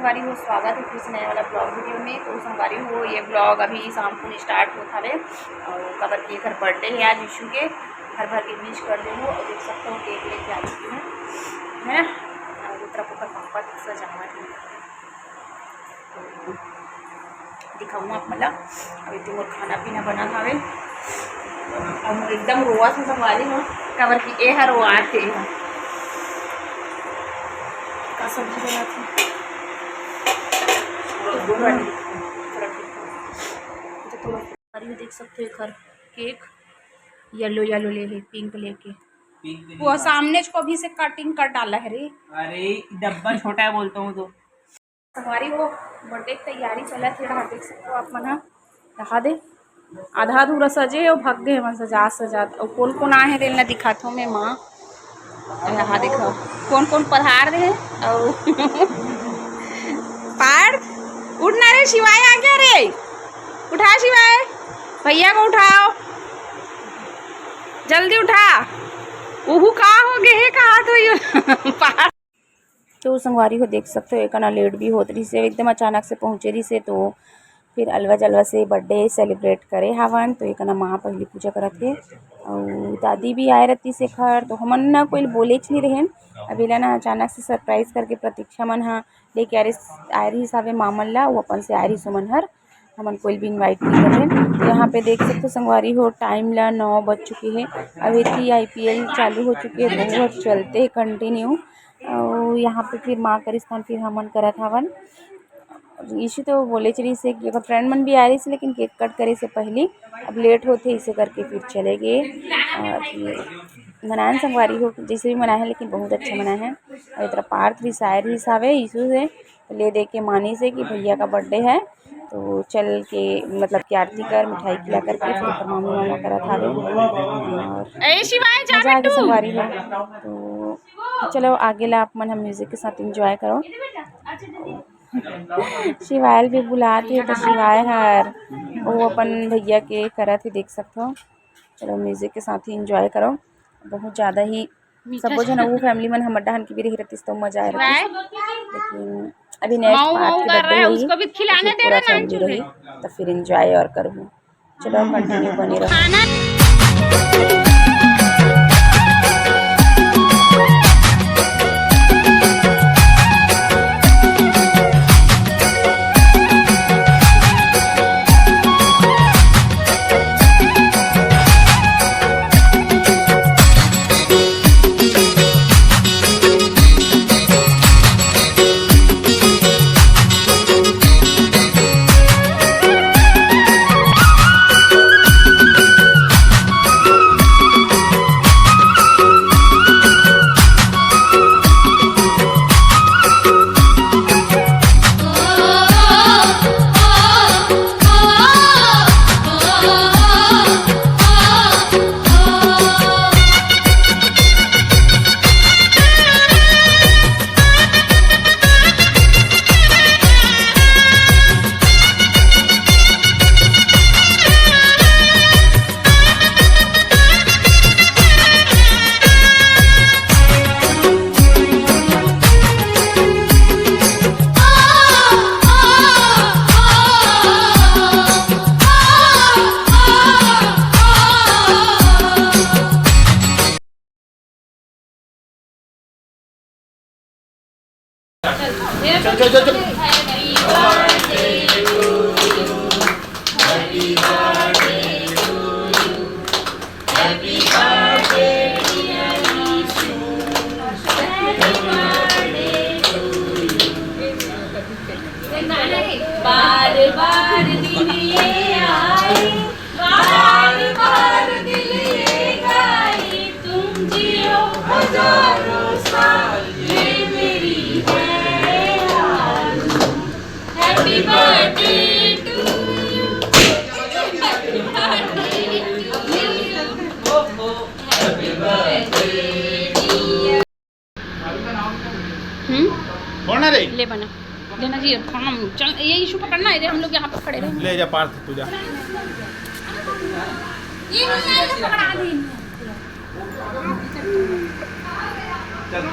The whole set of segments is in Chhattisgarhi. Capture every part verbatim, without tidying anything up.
संगवारी हो, स्वागत है फिर से नए वाला ब्लॉग वीडियो में। तो संगवारी हो, ये ब्लॉग अभी शाम को स्टार्ट होत हवे और काबर के एकर बर्थडे है आज यीशु के। घर भर के विश कर देहू और देख सकते हो केक लेके आ चुकी हूँ, है ना। और उतरा पुतरा पापा सजावत है। दिखाऊँ आप मन ला। अभी तो मोर खाना पीना बना हवे। अब मोर एकदम रोवत हूँ संगवारी हो, काबर कि ए हर रोआत हे। का सब्जी बनात हे? संगवारी हो, देख सकते हो एकर केक येलो येलो ले हे, पिंक लेके। पिंक नहीं वो था। सामने को अभी से कटिंग कर डाला है रे। अरे, डब्बा छोटा है बोलता हूँ तो। संगवारी हो, बर्थडे की तैयारी चलत हे, यहाँ देख सकते हो आप मन ह। यहाँ दे, आधा अधूरा सजे हे, भाग गए मन सजात सजात। अउ कौन कौन आए हे, तेल न दिखात हो मैं माँ। अउ यहाँ देखो, कौन कौन पधार दे हे। अउ पार्थ, उठना रे, शिवाय आ गया रे, उठा शिवाय, भैया को उठाओ, जल्दी उठा। उहू का हो गए हे, कहा तो ये पार्थ। तो संगवारी हो, देख सकते हो, एकना लेट भी होत रहिस हे, एकदम अचानक से पहुँचे रहिस हे, तो फिर अलवा जलवा से बर्थडे सेलिब्रेट करे हावन। तो एकना माँ पहली पूजा करत हे, अउ दादी भी आए रहती से घर, तो हमन ना कोई बोलेच नहीं रहेन। अब एला ना अचानक से सरप्राइज करके प्रतीक्षा मन ह लेके आए रहिस, आए रहिस हवे माँ मन ला, वो अपन से आए रहिस ओमन हर, हमन कोई भी इनवाइट नहीं कर रहे। तो यहाँ पे देख सकते हो संगवारी हो, टाइम ला नौ बज चुके हे। अब इतनी आईपीएल चालू हो चुके हे, तो वो चलते हे कंटिन्यू। और यहाँ पे फिर माँ कर स्थान फिर हमन करत हवन। यीशु तो बोले चलिस हे कि ओकर फ्रेंड मन भी आ रहिस हे, लेकिन केक कट करे से पहली अब लेट होते, इसे करके फिर चले गए। और ये मनान संगवारी हो, जैसे भी मना है, लेकिन बहुत अच्छा मना है। और इतना पार्थ भी शायर ही सावे यीशु से ले दे के मानिस हे कि भैया का बर्थडे है, तो चल के, मतलब कि आरती कर, मिठाई खिला करके फिर ओकर मामी मामा करत हावे। और ए शिवाय, जा मजा आगे बेटू। संगवारी हो, तो चलो आगे ला आप मन हम म्यूजिक के साथ एंजॉय करो। शिवायल भी बुलात हे, तो शिवाय हर वो अपन भैया के करत हे, देख सकथो। चलो म्यूजिक के साथ ही एंजॉय करो। बहुत ज़्यादा ही मीठा सबो झन, वो फैमिली मन हमर डहन के भी रही रहतिस तो मजा आए रहतिस। लेकिन अभी नेक्स्ट माऊ पार्ट माऊ के कर रहा बर्थडे है, होही, उसको भी खिलाने तो फिर दे पूरा रहे फैमिली नानचू रे। रही, तो फिर एंजॉय और करबो। चलो कंटिन्यू बने रहो। खाना चल, चल, चल, चल। बार बार दिन ये आए, बार बार दिल ये गाए, तुम जियो हजारों साल, ये मेरी है आरज़ू। Happy birthday to you. Happy birthday to you. Happy birthday dear। हम्म? कौन है रे? ले बना। देना जी, काम चल, ये यीशु पकड़ना है, हम लोग यहाँ पर खड़े रहेंगे। ले जा पार्थ, तू जा। ये नहीं आएगा, पकड़ा दे। चल।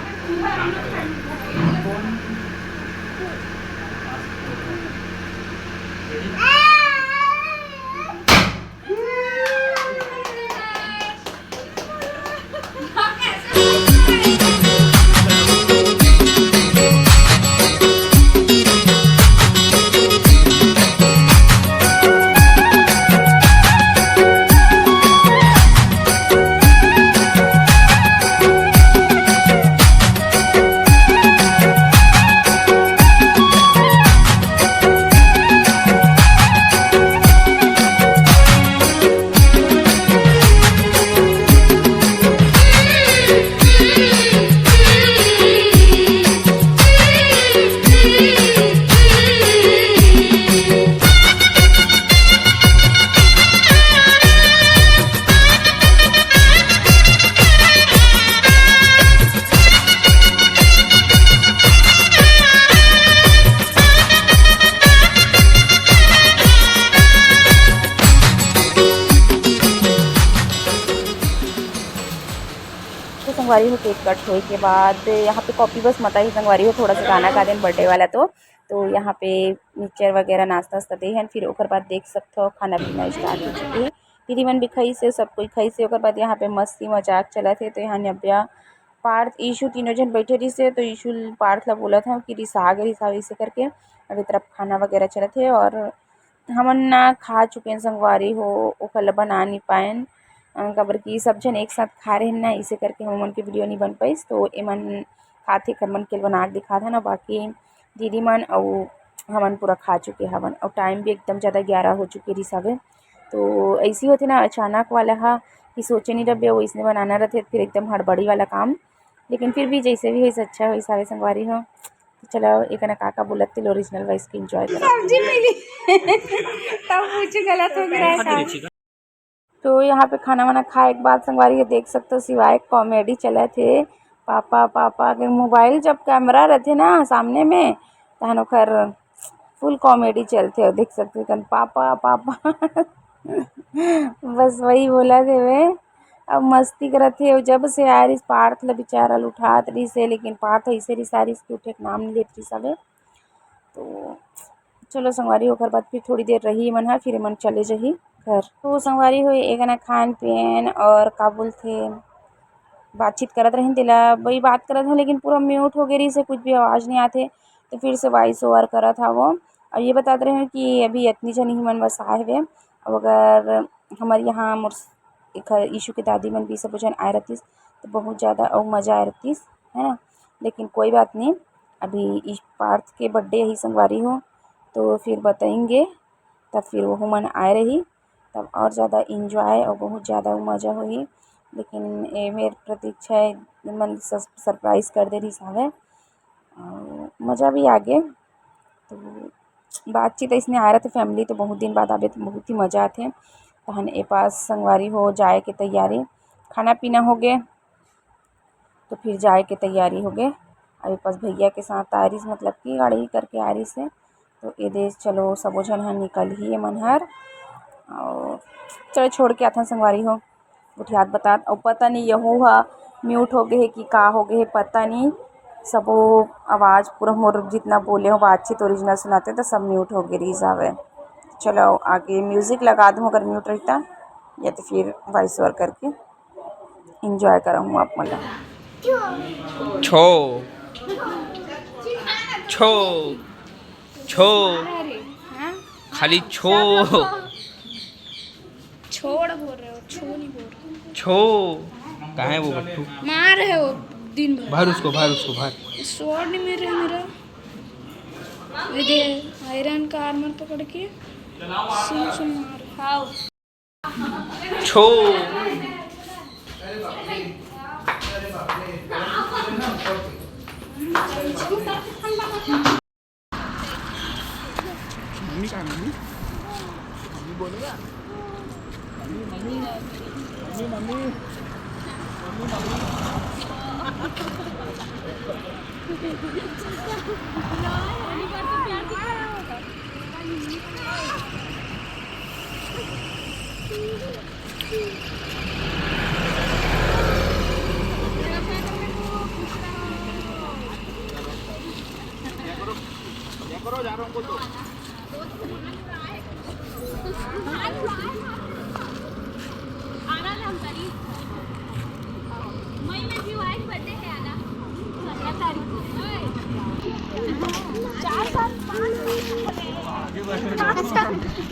तो संगवारी हो, केक कट होए के बाद यहाँ पे कॉपी बस मता ही संगवारी हो, थोड़ा सा गाना गा देन बर्थडे वाला। तो तो यहाँ पे मिक्सचर वगैरह, नाश्ता वास्ता दे हन। फिर ओकर बाद देख सकथो, खाना पीना स्टार्ट हो चुके हे। दीदी मन भी खाइस हे, सब कोई खाइस हे। ओकर बाद यहाँ पे मस्ती मजाक चलत हे। तो यहाँ नव्या, पार्थ, ईशु तीनों झन बैठे रहिस हे। तो ईशु पार्थ ला बोलत हव कि रिसा गे रिसा, इसे करके। अभी तरफ खाना वगैरह चलत हे और हमन ना खा चुके हन संगवारी हो, ओकर ला बना नी पाएन, अ, काबर कि सब झन एक साथ खा रहे ना, इसे करके हमन के वीडियो नी बन पाइस। तो एमन खाथे, एकर मन के बना के दिखात हन, बाकी दीदी मन अउ हमन पूरा खा चुके हवन, अउ टाइम भी एकदम ज़्यादा ग्यारह हो चुके रिहिस हवे। तो ऐसी होथे ना अचानक वाला हा, कि सोचे नहीं रहबे, वैसने बनाना रहथे, फिर एकदम हड़बड़ी वाला काम। लेकिन फिर भी जैसे भी होइस, अच्छा होइस हवे संगवारी हो। तो चलो, एक ना काका बोलत तेल ओरिजिनल वॉइस के एंजॉय करो। सब्जी मिली। तब पूछे गलत हो गया है काम। तो यहाँ पे खाना वाना खाए के बाद संगवारी ये देख सकते हो, सिवाय कॉमेडी चलत हे। पापा, पापा के मोबाइल जब कैमरा रहथे ना सामने में, तहन ओकर फुल कॉमेडी चलथे। और देख सकते हो, पापा, पापा। बस वही बोलत हेवे। अब मस्ती करत हे। जब से आए रिहिस पार्थ ल, बेचारा ल उठात रिहिस हे, लेकिन पार्थ ऐसे रिहिस, आए रिहिस कि उठे के नाम नहीं लेत रिहिस हवे। तो चलो संगवारी, ओकर बाद फिर थोड़ी देर रही एमन ह, फिर एमन चले जही घर। तो संगवारी हो, एक ना खान पियन और का बोलथे, बातचीत करत रहिन, तेला वही बात करत हन, लेकिन पूरा म्यूट हो गे रिहिस हे, कुछ भी आवाज़ नहीं आथे। तो फिर से वॉइस ओवर करत हवो। और ये बतात रहे हन कि अभी अतनी झन ही मन बस आए हवे। अब अगर हमर यहाँ मोर एखर ईशु के दादी मन भी सबो झन आए रहतिस, तो बहुत ज़्यादा अउ मज़ा आए रहतिस, है ना। लेकिन कोई बात नहीं, अभी इस पार्थ के बर्थडे ही संगवारी हो, तो फिर बताएंगे, तब फिर वो मन आए रही, तब और ज़्यादा इंजॉय और बहुत ज़्यादा मज़ा होही। लेकिन ये मेर प्रतीक्षा है, मन सस-, सरप्राइज कर दे रही सावे, और मज़ा भी आ गे। तो बातचीत अइसने आए रथे फैमिली, तो बहुत दिन बाद आबे तो बहुत ही मज़ा आथे। तहन ए पास संगवारी हो जाए के तैयारी, खाना पीना हो गे, तो फिर जाए के तैयारी हो गे। अब ए पास भैया के साथ आ रहिस, मतलब कि गाड़ी करके आ रहिस हे। तो ए दे चलो सबो झन ह निकल ही ए मन हर, और चलो छोड़ के आथन संगवारी हो। गोठियात बतात, अउ पता नहीं यहू ह म्यूट हो गे हे कि का हो गे हे, पता नहीं। सबो आवाज़ पूरा मोर जितना बोले हो बातचीत ओरिजिनल सुनाते तो सब म्यूट हो गे रही जावे। चलो आगे म्यूजिक लगा दूँ अगर म्यूट रहता, या तो फिर वॉइस ओवर करके एंजॉय कराऊँ आप मन ला। छो छो छो। अरे, हाँ? खाली छो। छोड़ बोल रहे हो, छो नहीं बोल रहे। छो। कहाँ है वो बट्टू? मार है वो दिन भर। भर उसको, भर उसको, भर। शॉट नहीं मिल रहा मेरा। ये दे, आयरन का आर्मर पकड़ के सीन से मार। हाँ। छो। मम्मी कहाँ है? मम्मी? मम्मी बोलेगा? Mummy, mummy. Mummy, mummy. Mummy, mummy.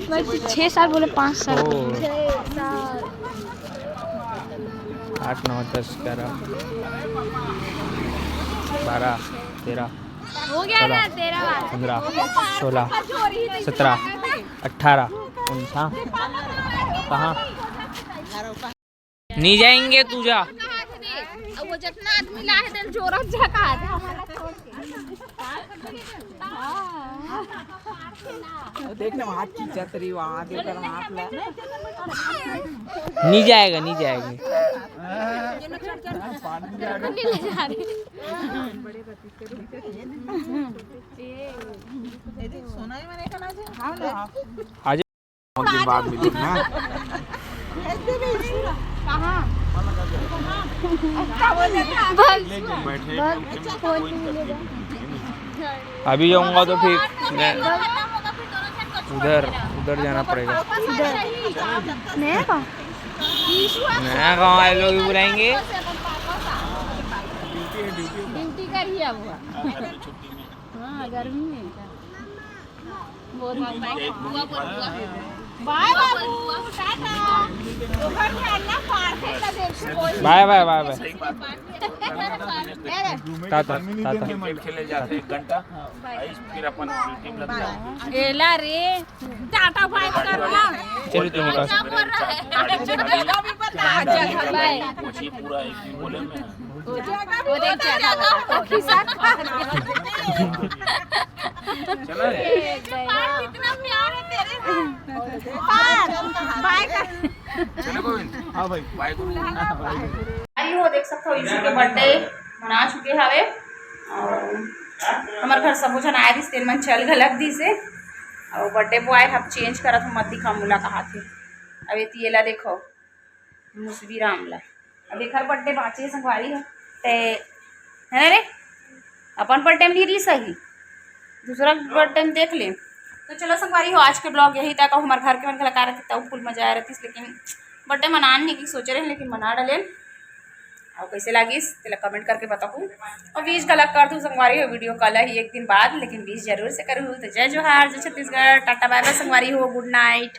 छः साल बोले, पाँच साल। ओ। आठ, नौ, दस, ग्यारह, बारह, तेरह, हो गया ना, तेरह बार। पन्द्रह, सोलह, सत्रह, अठारह, उन्नीस, हाँ। कहाँ? नहीं जाएंगे, तू जा। वो जितना आदमी ला है, तेल जोरत झका दे। देख ना, हाथ खींचत रही, वहाँ देख, हाथ ला। नहीं जाएगा, नहीं जाएगा। सोना ही मैंने कहना चाहिए। हाँ ना। आज बहुत दिन बाद मिले ना। बैठे, कोई तकलीफ नहीं है। अभी जाऊंगा तो फिर मैं उधर, उधर जाना पड़ेगा। मैं कहाँ? मैं कहाँ, ये लोग भी बुलाएंगे। ड्यूटी कर ही अब हुआ। हाँ, गर्मी में। बाय बाबू, टाटा। बाय बाय, बाय बाय। टाटा, टाटा। खेले जाते एक घंटा, फिर अपन ड्यूटी में लग जाते। एला रे, टाटा बाय कर रहा। चलिए, तुम बताओ। पूरा एक दिन बोले मैं। वो देख, जगह भी होता है, जगह। चला रे। कितना प्यार है तेरे से। बाय कर। चलो गोविंद। हाँ भाई। बाय गुरु। भाई हो, देख सकते हो, यीशु के बर्थडे मना चुके हवे। और हमर घर सबो झन आए रहिस, तेन मन चल घलक दिस हे। और बर्थडे बॉय हम चेंज करत हो, मत दिखा मोला कहा थे। अब ये तिये ला देखो, मुसबी राम ला। अब एकर बर्थडे बाँचे हे संगवारी हो, ते है ना रे, अपन बर्थडे में नहीं रही सही, दूसरा बर्थडे में देख ले। तो चलो संगवारी हो, आज के ब्लॉग यही तक। हमारे घर के मन घला का रहते तब फुल मजा आया रहतीस, लेकिन बर्थडे मनान नहीं की सोचे रहे, लेकिन मना डाले। और कैसे लागिस तेला कमेंट करके बताहू, और विश घला कर दू संगवारी हो। वीडियो कल ही एक दिन बाद, लेकिन विश जरूर से करू। तो जय जोहार, जय छत्तीसगढ़, टाटा बाय बाय संगवारी हो, गुड नाइट।